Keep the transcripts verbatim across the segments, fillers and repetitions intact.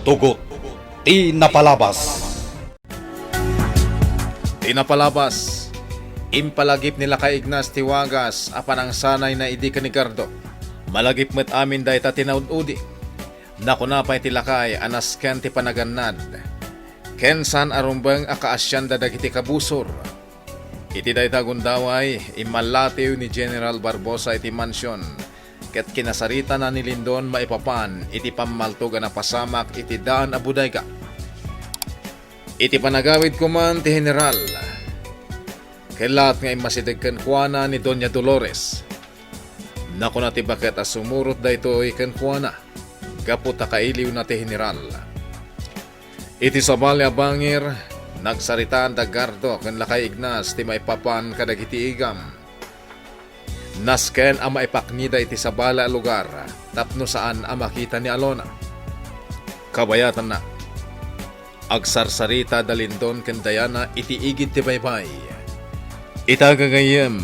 Tugot ti napalabas. Ti napalabas, impalagip ni Lakay Ignas ti wagas a panangsanayna idi ken ni Gardo. Malagip met amin dayta ti naud-udi. Nakuna pay ti lakay a nasken ti panagannad, ken saan a rumbeng a kaasianda dagiti kabusor. Iti dayta a gundaway, immallatiw ni General Barbosa iti mansion, ket kinasaritana ni Lindon maipapan iti pammaltog a napasamak iti daan a bodega. Iti panagawid koma ti General, kellaat nga immasideg kenkuana ni Doña Dolores. Nakuna ti baket a sumurot daytoy kenkuana, gapu ta kailiwna ti General. Iti sabali a bangir, nagsaritaan da Gardo ken Lakay Ignas ti maipapan kadagiti igam. Nasken a maipaknida iti sabali a lugar tapno saan a makita ni Alona. Kabayatanna, agsarsarita da Lindon ken Diana iti igid ti baybay. Ita, gagayyem,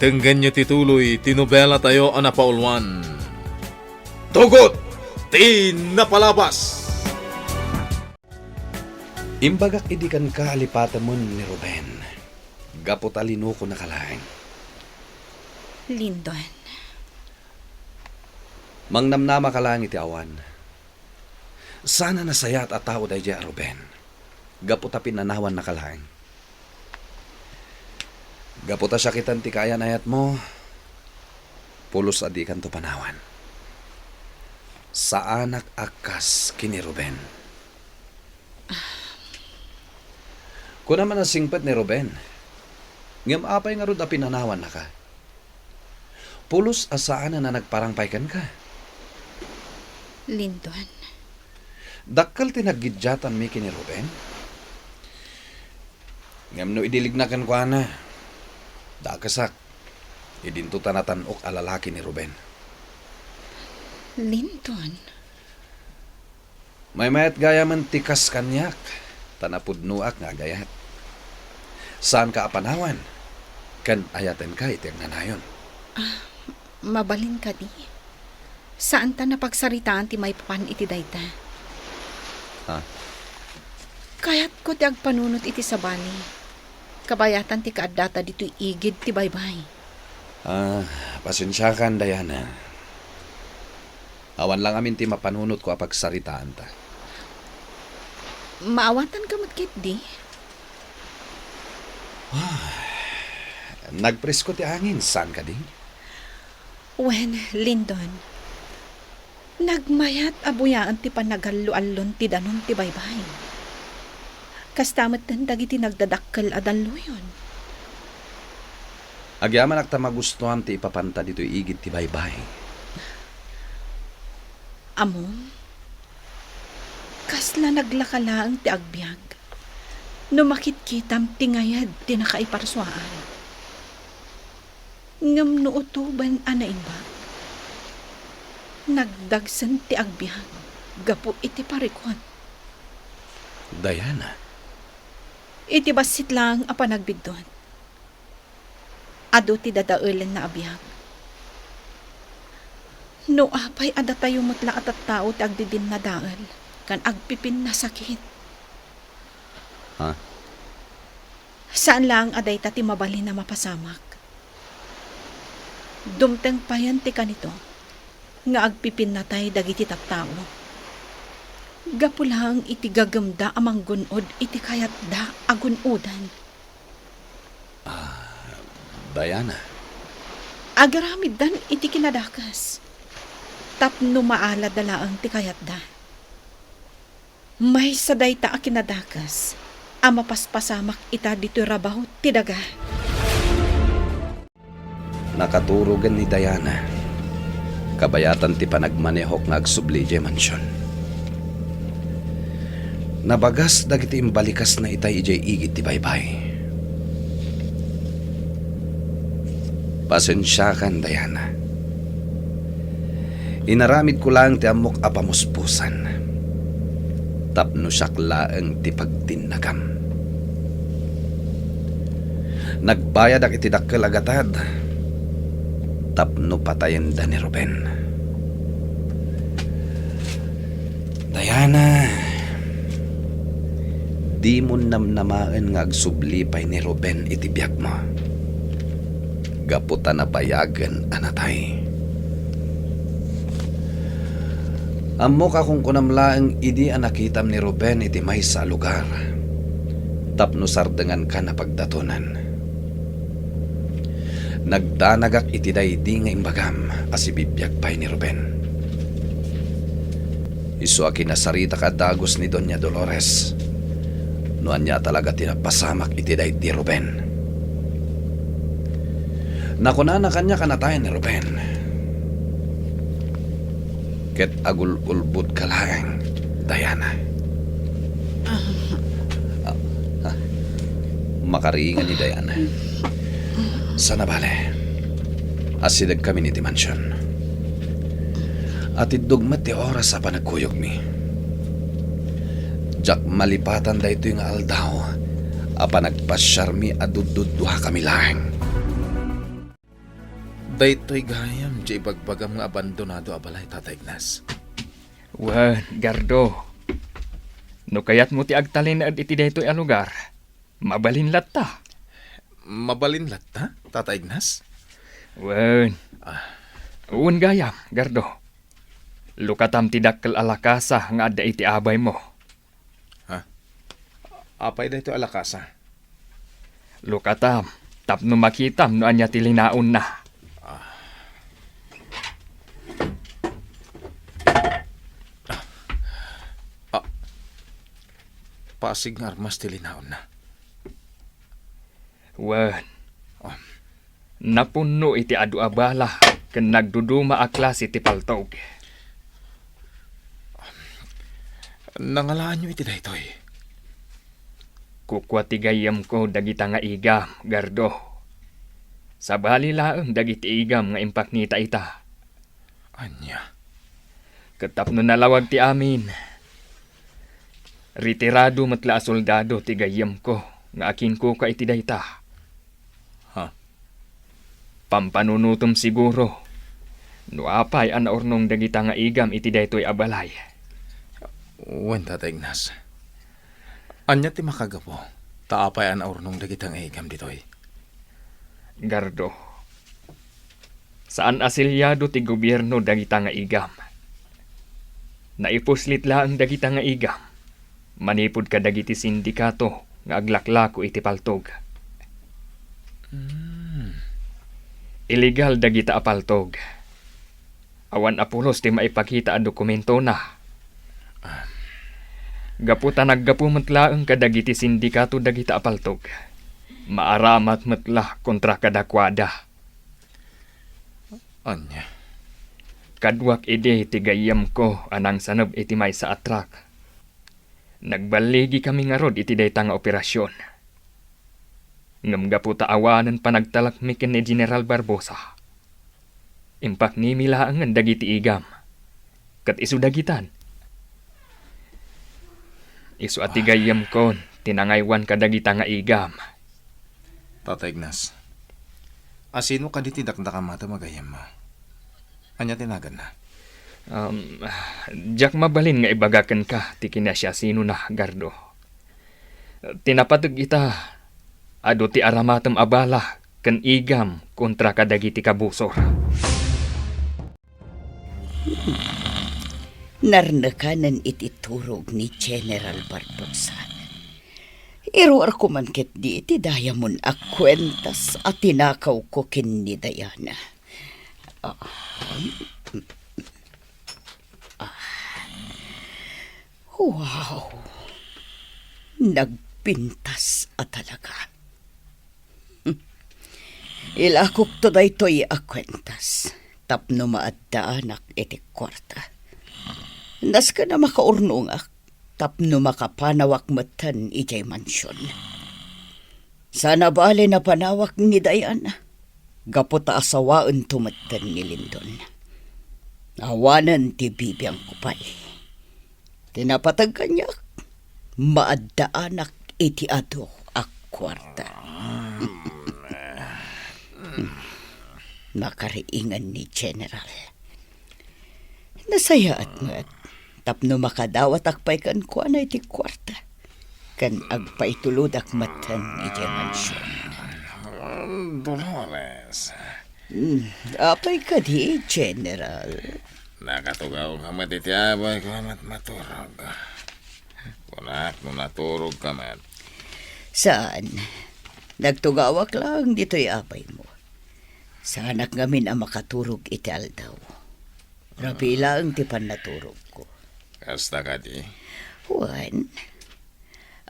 denggenyo ti tuloy ti nobelatayo a napauluan. Tugot ti napalabas! Imbagak idi kenka a lipatemon ni Ruben, gapu ta linukonaka laeng. Lindon. Mangnamnamaka laeng iti awan. Saan a nasayaat a tao daydiay a Ruben, gapu ta pinanawannaka laeng. Gapu ta siakiten ti kaayan-ayatmo, pulos a dikanto panawan. Saanak a kas ken ni Ruben. Kuna man a singpet ni Ruben, ngem apay ngarud a pinanawannaka? Pulos a saanen a nagparang pay kenka. Lindon. Dakkel ti naggiddiatanmi ken ni Ruben. Ngem no idiligna kenkuana, dakesak, idinto ta natan-ok a lalaki ni Ruben. Lindon. Maymayat gayamen ti kas kaniak, ta napudnoak nga agayat. Saanka a panawan, ken ayatenka iti agnanayon. Ah, mabalin kadi? Saanta a pagsaritaan ti maipapan iti dayta. Ha? Kayatko ti agpanunot iti sabali. Kabayatan ti kaaddata ditoy igid ti baybay. Ah, pasensiakan, Diana. Awan lang amin ti mapanunotko a pagsaritaanta. Maawatanka met ketdi? Ah, nagpresko ti angin, saan kadi? Wen, Lindon, nagmayat a buyaen ti panagallo-allon ti danum ti baybay. Kasta metten dagiti nagdadakkel a dalloyon. Agyamanak ta magustuam ti ipapanta ditoy igid ti baybay. Ammom, kasla naglaka laeng ti agbiag no makitkitam ti ngayed ti nakaiparsuaan. Ngem no utoben a naimbag, nagdagsen ti agbiag gapu iti parikut. Diana. Iti bassit laeng a panagbiddut, adu ti dadaelenna a biag. No apay a datayo met la a tattao ti agbibinnadael ken agpipinnasakit? Ha? Saan laeng a dayta ti mabalin a mapasamak. Dumteng payen ti kanito nga agpipinnatay dagiti tattao. Gapu laeng iti gagemda a manggun-od iti kayatda a gun-oden. Ah, Diana. Agaramiddan iti kinadakes tapno maaladda laeng ti kayatda. Maysa dayta a kinadakes a mapaspasamak ita ditoy rabaw ti daga. Nakaturogen ni Diana. Kabayatan ti panagmanehok nga agsubli idiay mansion. Nabagas dagiti imbalikasna itay idiay igid ti baybay. Pasensiakan, Diana. Inaramidko laeng ti ammok a pamuspusan tapno siak laeng ti pagtinnagam. Nagbayadak iti dakkel a gatad tapno patayenda ni Ruben. Diana, Dimon namnamaen nga agsubli pay ni Ruben iti biagmo, gapu ta nabayagen a natay. Ammok a kunkunam laeng idi a nakitam ni Ruben iti maysa a lugar tapno sardengankan a pagdatonan. Nagdanagak iti daydi nga imbagam a sibibiag pay ni Ruben. Isu a kinasaritak a dagus ni Doña Dolores no ania talaga ti napasamak iti daydi Ruben. Nakunana kaniak a natayen ni Ruben. Ket agul-ulbodka laeng, Diana. Ah, ah, makariingan ni Diana. Sana bale, asidegkamin iti mansion. Atiddog met ti oras a panagkuyogmi. Diak malipatan daytoy nga aldaw a panagpasiarmi a dudduduakami laeng. Daytoy gayam ti ibagbagam nga abandonado a balay, Tata Ignas. Wen, Gardo. No kayatmo ti agtalinaed iti daytoy a lugar, mabalin latta. Mabalin latta, Tata Ignas? Wen. Ah. Wen gayam, Gardo. Lukatam ti dakkel a lakasa nga adda iti abaymo. Ha? Apay daytoy a lakasa? Lukatam, tapno makitam no ania ti linaonna. Ah. Ah. Pasig nga armas ti linaonna. Wen, ah, napunno iti adu a bala ken nagduduma a klase ti paltog. Nangalaanyo iti daytoy? Kukua ti gayyemko dagita nga igam, Gardo. Sabali laeng dagiti igam nga impaknita ita. Ania? Ket tapno nalawag ti amin, retirado met la a soldado ti gayyemko nga akinkuka iti dayta. Ha? Pampanunotem siguro no apay a naurnong dagita nga igam iti daytoy a balay. Wen, Tata Ignas. Ania ti makagapu ta apay a naurnong dagita nga igam ditoy? Gardo, saan a selyado ti gobierno dagita nga igam. Naipuslit laeng dagita nga igam manipud kadagiti sindikato nga aglaklako iti paltog. Hmm. Illegal dagita a paltog. Awan a pulos ti maipakita a dokumentona. Ah. Gapu ta naggapu met laeng kadagiti sindikato dagita a paltog, maaramat met la kontra kadakuada. Ania? Kaduak idi ti gayyemko a nangsaneb iti maysa a truck. Nagballigikami ngarud iti dayta nga operasion. Ngem gapu ta awanen panagtalekmi ken ni General Barbosa, impaknimi laengen dagiti igam. Ket isu dagitan. Isu a ti gayyemkon ti nangaywan kadagita nga igam. Tata Ignas, asino kadi ti dakdakamatem a gayyemmo? Ania ti naganna? Um, diak mabalin nga ibaga kenka ti kinasiasinona, Gardo. Ti napateg ita, adu ti aramatem a bala ken igam kontra kadagiti kabusor. Narnekanen iti turog ni General Barbosa. Iruarko man ketdi iti dayamon a kuentas a tinakawko ken ni Diana. Ah. Ah. Wow! Nagpintas a talaga. Ilakokto daytoy a kuentas tapno maaddaanak iti kuarta. Nasken a makaurnongak tapno makapanawak metten idiay mansion. Saan a bale napanawak ni Diana, gapu ta asawaento metten ni Lindon. Awanen ti bibiangko pay. Ti napateg kaniak, maaddaanak iti adu a kuarta. Nakariingan ni General. Nasayaat met tapno makadawatak pay kenkuana iti kuarta. ken agpaitulodak metten idiay mansion. Ah, Dolores. Hmm, apay kadi, General? Nakatugawka met iti abayko a matmaturog. Kunak no naturogka met. Saan. Nagtugawak laeng ditoy abaymo. Saanak ngamin a makaturog iti aldaw. Rabii laeng ti pannaturogko. Kasta kadi? Wen,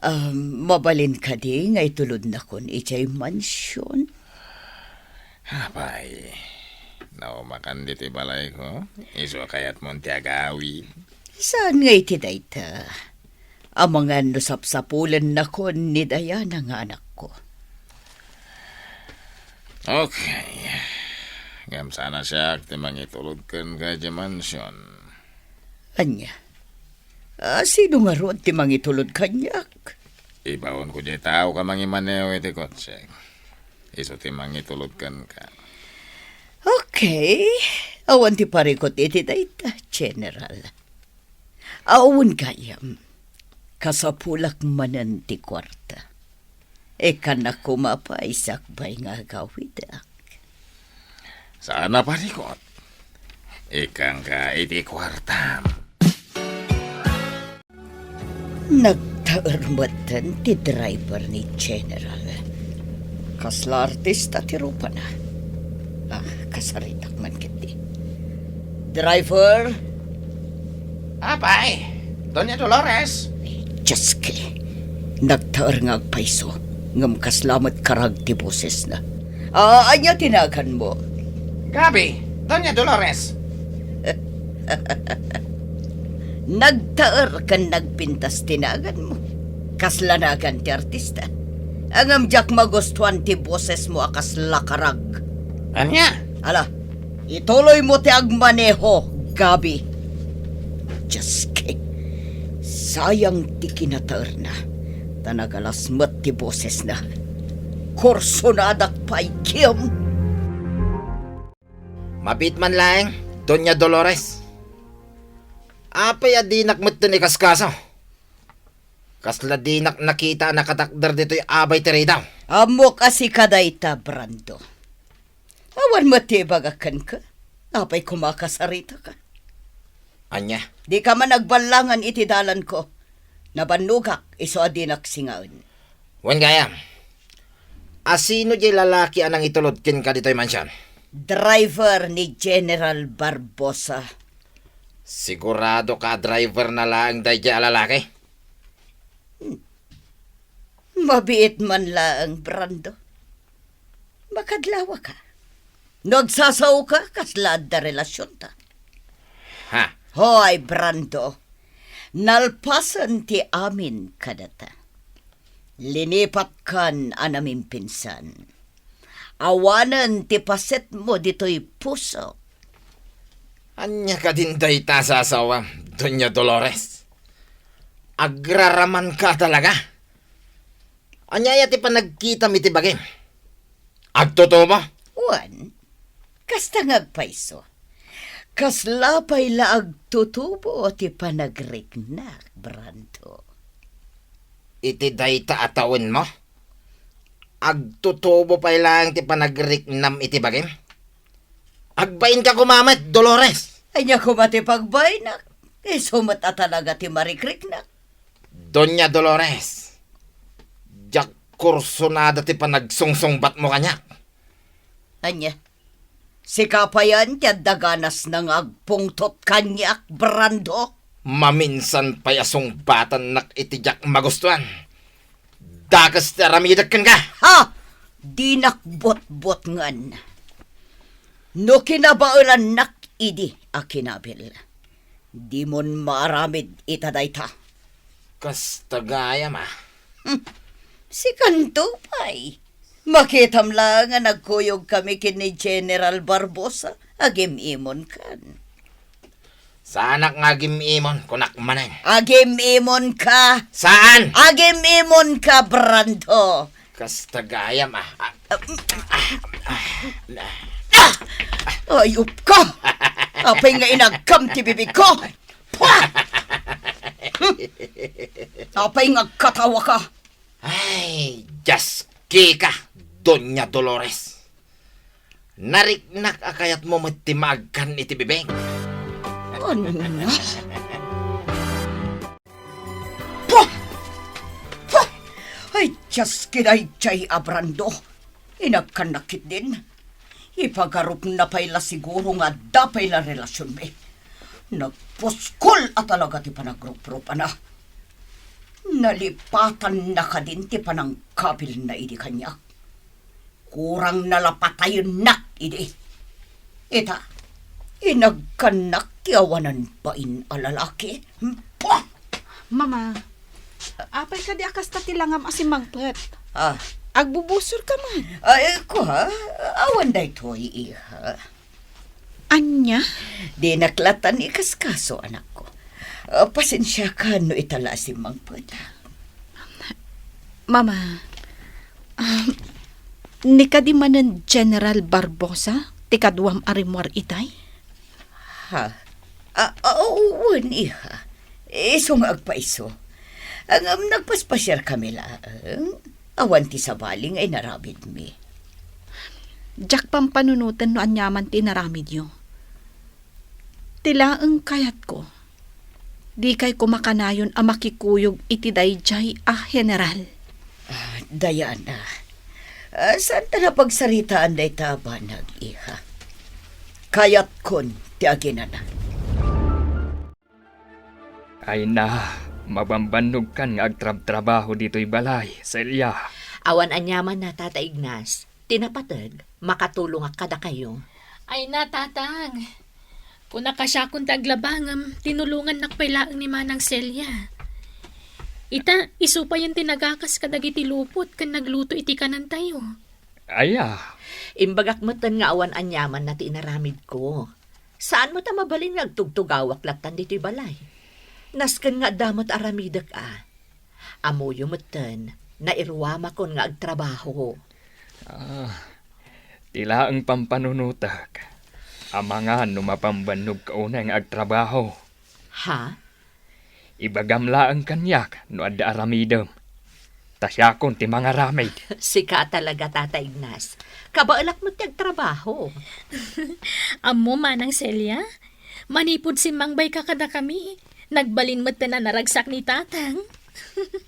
um, mabalin kadi nga itulodnakon idiay mansion? Apay, naumakan ditoy balayko? Isu a kayatmon ti agawid? Saan nga iti dayta? Amangan no sapsapulennakon ni Diana nga anakko. Okay. Ngem saan a siak ti mangitulod kenka idiay mansion. Ania? Ah, sino ngarud ti mangitulod kaniak? Ibaonko diay taok a mangimaneho iti kotsek. Isu ti mangitulod kenka. Okay. Awan ti parikut iti dayta, General. Awan gayam. Kasapulak manen ti kuarta. Ikkannak koma pay sakbay nga agawidak. Saan a parikut. Ikkanka iti kuartam. Nagtaer metten ti driver ni General. Kasla artista ti rupana. Ah, kasaritak man ketdi. Driver! Apay, Doña Dolores! Dios ki, nagtaer nga agpayso, ngem kasla met karag ti bosesna. Ah, ania ti naganmo? Gabi, Doña Dolores! Nagtaer ken nagpintas ti naganmo. Kasla nagan ti artista. Ngem diak magustuan ti bosesmo a kasla karag. Ania? Ala, ituloymo ti agmaneho, Gabi. Dios ki, sayang ti kinataerna, ta nagalas met ti bosesna. Kursonadak pay, Kim. Mabiit man laeng, Doña Dolores. Apay a dinak metten ikaskaso? Kasla dinak nakita a nakatakder ditoy abay ti ridaw. Ammok a sika dayta, Brando. Awan met ti ibagak kenka. Apay koma a kasaritaka? Ania? Dika man agballangan iti dalanko. Nabannogak, isu a dinak singaen. Wen gayam, asino diay lalaki a nangitulod kenka ditoy mansion? Driver ni General Barbosa. Siguradoka a driverna laeng daydiay a lalaki? Hmm. Mabiit man laeng, Brando. Makadlawaka. No agsasaoka, kasla adda relasionta. Ha? Hoy, Brando. Nalpasen ti amin kadata. Linipatkan a namimpinsan. Awanen ti pasetmo ditoy pusok. Ania kadin dayta a sasawam, Doña Dolores? Agraramanka talaga? Ania aya ti panagkitam iti bagim? Agtutubo? Wen, kasta nga agpayso. Kasla pay la agtutubo ti panagriknak, Brando. Iti dayta a tawenmo, agtutubo pay laeng ti panagriknam iti bagim? Agbainka koma met, Dolores! Ania koma ti pagbainak? Isu met a talaga ti marikriknak. Doña Dolores, diak kursonada ti panagsungsungbatmo kaniak. Ania? Sika payen ti adda ganasna nga agpungtot kaniak, Brando? Maminsan pay a sungbatannak iti diak magustuan. Dakes ti aramidek kenka. Ha! Dinak butbutngen. No kinabaelannak idi a kinabil, dimon maaramid ita dayta. Kasta gayam a. Hmm. Sikanto pay. Makitam laeng a nagkuyogkami ken ni General Barbosa. Agim-imonkan. Saanak nga agim-imon, kunak manen. Agim-imonka. Saan? Agim-imonka, Brando. Kasta gayam a. Ah, ah, ah. Ayupka! Apay nga inagkam ti bibigko? Pah! Apay nga agkatawa ka? Ay, Dios, kika, Doña Dolores. Nariknak a kayatmo met ti maagkan iti bibing. Ania? Puh! Puh! Ay, Dios, kidaydiay a Brando. Inagkannak ketdin. Ipagarupna pay la siguro nga adda pay la relasionmi. Nagpuskol a talaga ti panagruprupana. Nalipatanna kadin ti panangkabilna idi kaniak. Kurangna la patayennak idi. Ita, inagkannak ti awanan bain a lalaki. Puh! Mama, apay kadi a kasta ti langam a simmangpet? Ah. Agbubusorka man. Ay, kua, awan daytoy, iha. Ania? Dinak latan ikaskaso, anakko. Ah, pasensiakan no ita la a simmangpet. Mama, ah, ni kadi manen General Barbosa ti kaduam a rimmuar itay? Ha? Ah, ah, wen, iha. Isu nga agpaiso. Ngem nagpaspasiarkami laeng. Awan ti sabali nga inaramidmi. Diak pampanunoten no aniaman ti inaramidyo. Ti laeng kayatko, dikay koma kanayon a makikuyog iti daydiay a general. Ah, Diana, ah, saanta nga pagsaritaan dayta a banag, iha. Kayatkon ti aginana. Ay na, mabambannogkan nga agtrabtrabaho ditoy balay, Celia. Awan aniamanna, Tata Ignas. Ti napateg, makatulongak kadakayo. Ay na, Tatang. Kunaka siakon ti aglaba ngem tinulongannak pay laeng ni Manang Celia. Ita, isu payen ti nagakas kadagiti lupot ken nagluto iti kanantayo. Aya. Imbagak metten nga awan aniamanna ti inaramidko. Saan met a mabalin nga agtugtugawak lattan ditoy balay. Nasken nga adda met aramidek a. Ammoyo metten, nairuamakon nga agtrabaho. Ah, ti laeng pampanunotek. Amangan no mabambannogka unay nga agtrabaho. Ha? Ibagam laeng kaniak no adda aramidem. Ta siakon ti mangaramid. Sika talaga, Tata Ignas. Kabaelak met ti agtrabaho. Ammo, Manang Celia, manipud simmangbayka kadakami, nagbalin metten a naragsak ni Tatang.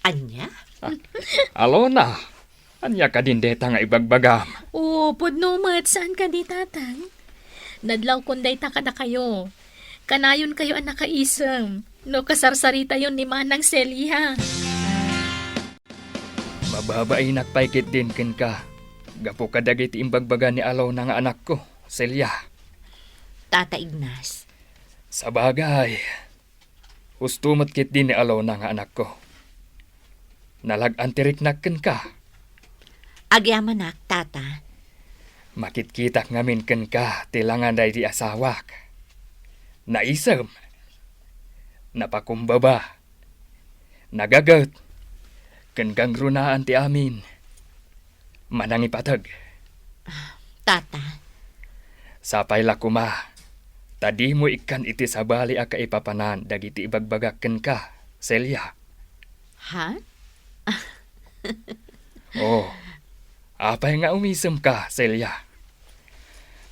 Ania? Ah, Alona, ania kadin deta nga ibagbagam? O, pudno met, saan kadi, Tatang? Nadlawkon dayta kadakayo. Kanayonkayo a nakaisem no kasarsaritayon ni Manang Celia. Mababainak pay ketdin kenka, gapu kadagiti imbagbaga ni Alona nga anakko, Celia. Tata Ignas. Sabagay, husto met ketdi ni Alona nga anakko. Nalag-an ti riknak kenka. Agyamanak, Tata. Makitkitak ngamin kenka ti langa daydi asawak. Naisem. Napakumbaba. Nagaget. Ken gangrunaan ti amin. Manangipateg. Tata. Sapay la koma, ta dimo ikkan iti sabali a kaipapanan dagiti ibagbagak kenka, Celia. Ha? Oh, apay nga umisemka, Celia?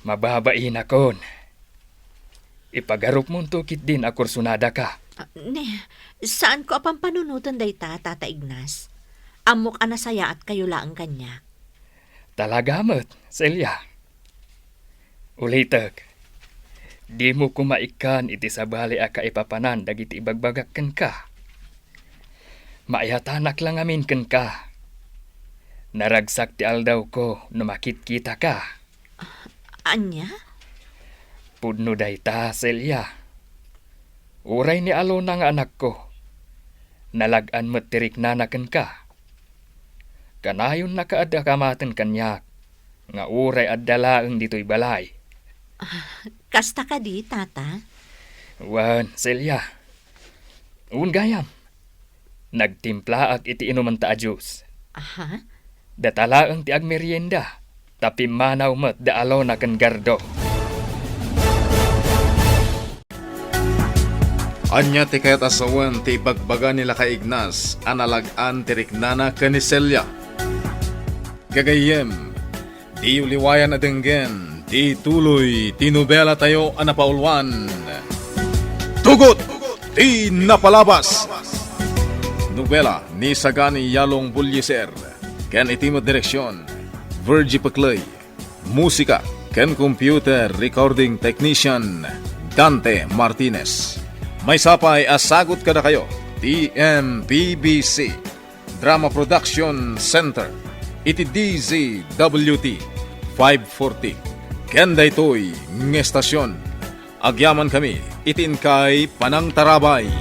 Mababainakon. Ipagarupmonto ketdin a kursunadaka. Ah, ne, saanko a pampanunoten dayta, Tata Ignas. Ammok a nasayaatkayo laeng kaniak. Talaga met, Celia. Ulitek, dimo koma ikkan iti sabali a kaipapanan dagiti ibagbagak kenka. Maiyatanak la ngamin kenka. Naragsak ti aldawko no makitkitaka. Ania? Pudno dayta, Celia. Uray ni Alona nga anakko, nalag-an met ti riknana kenka. Kanayonnaka a dakamaten kaniak nga uray adda laeng ditoy balay. Ah, kasta kadi, Tata? Wen, Celia. Wen gayam. Nagtimplaak iti inumenta a juice. Aha. Data laeng ti agmerienda, ta pimmanaw met da Alona ken Gardo. Ania ti kayat a sawen ti ibagbaga ni Lakay Ignas a nalag-an ti riknana ken ni Celia? Gagayyem, diyo liwayan a denggen ti tuloy ti nobelatayo a napauluan, Tugot ti Napalabas. Nobela ni Sagani Yalong Bullieser, ken iti met direksion, Virgie Pecley. Musika ken computer recording technician, Dante Martinez. Maysa pay a sagut kadakayo ti M P B C Drama Production Center iti D Z W T five forty ken daytoy nga estasion. Agyamankami iti inkay panangtarabay.